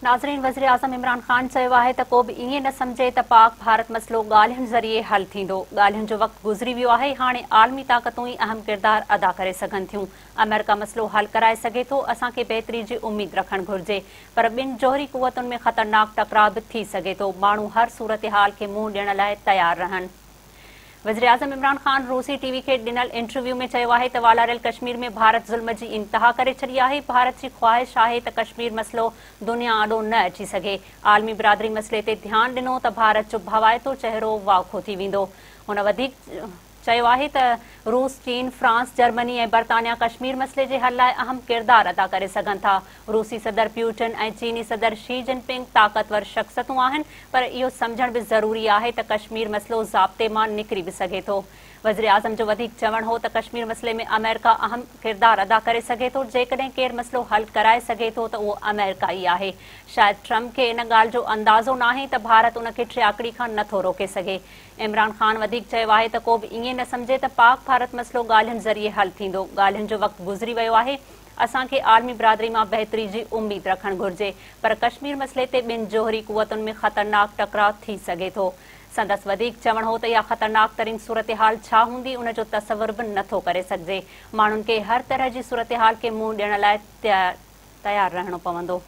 ناظرين وزيراعظم عمران خان چيو آهي ته ڪو به ائين نه سمجهي ته پاڪ ڀارت مسئلو ڳالهين ذريعي حل ٿيندو، ڳالهين جو وقت گذري ويو آهي، هاڻي عالمي طاقتون ئي اهم ڪردار ادا ڪري سگهن ٿيون، آمريڪا مسئلو حل ڪرائي سگهي ٿو، اسان کي بهتري جي اميد رکڻ گهرجي پر ٻن جوهري قوتن ۾ خطرناڪ ٽڪراء به ٿي سگهي ٿو، ماڻهو هر صورتحال کي منهن ڏيڻ لاء تيار رهن. وزيراعظم عمران خان روسي ٽي وي کي ڏنل انٽرويو ۾ چيو آهي ته والاريل ڪشمير ۾ ڀارت ظلم جي انتها ڪري ڇڏي آهي، ڀارت جي خواهش آهي ته ڪشمير مسئلو دنيا آڏو نه اچي سگهي، عالمي برادري مسئلي تي ڌيان ڏنو ته ڀارت جو ڀوائتو چهرو واکو ٿي ويندو. هن وڌيڪ چيو آهي ته روس، چين، فرانس، جرمني ۽ برطانيا ڪشمير مسئلي جي حل لاء اهم ڪردار ادا ڪري سگهن ٿا. روسي صدر پيوٽن ۽ چيني صدر شي جن پنگ طاقتور شخصتون آهن پر اهو سمجهڻ به ضروري آهي ته ڪشمير مسئلو ضابطي مان نڪري به سگهي ٿو. وزيراعظم جو وڌيڪ چوڻ هو ته ڪشمير مسئلي ۾ آمريڪا اهم ڪردار ادا ڪري سگهي ٿو، جيڪڏهن ڪير مسئلو حل ڪرائي سگهي ٿو ته اهو آمريڪا ئي آهي. شايد ٽرمپ کي ان ڳالهه جو اندازو ناهي ته ڀارت ان کي ٽياڪڙي کان نٿو روڪي سگهي. عمران خان وڌيڪ چيو آهي ته ڪو به ائين نه سمجهي ته پاڪ ڀارت مسئلو ڳالهين ذريعي حل ٿيندو، ڳالهين جو وقت گذري ويو آهي، اسان کي عالمي برادري مان بهتري جي اميد رکڻ گهرجي پر ڪشمير مسئلي تي ٻن جوهري قوتن ۾ خطرناڪ ٽڪراء ٿي سگهي ٿو. سندس وڌيڪ چوڻ هو ته اها خطرناڪ ترين صورتحال ڇا هوندي ان جو تصور به نه ٿو ڪري سگهجي، ماڻهن کي هر طرح جي صورتحال کي منهن ڏيڻ لاء تيار رهڻو پوندو.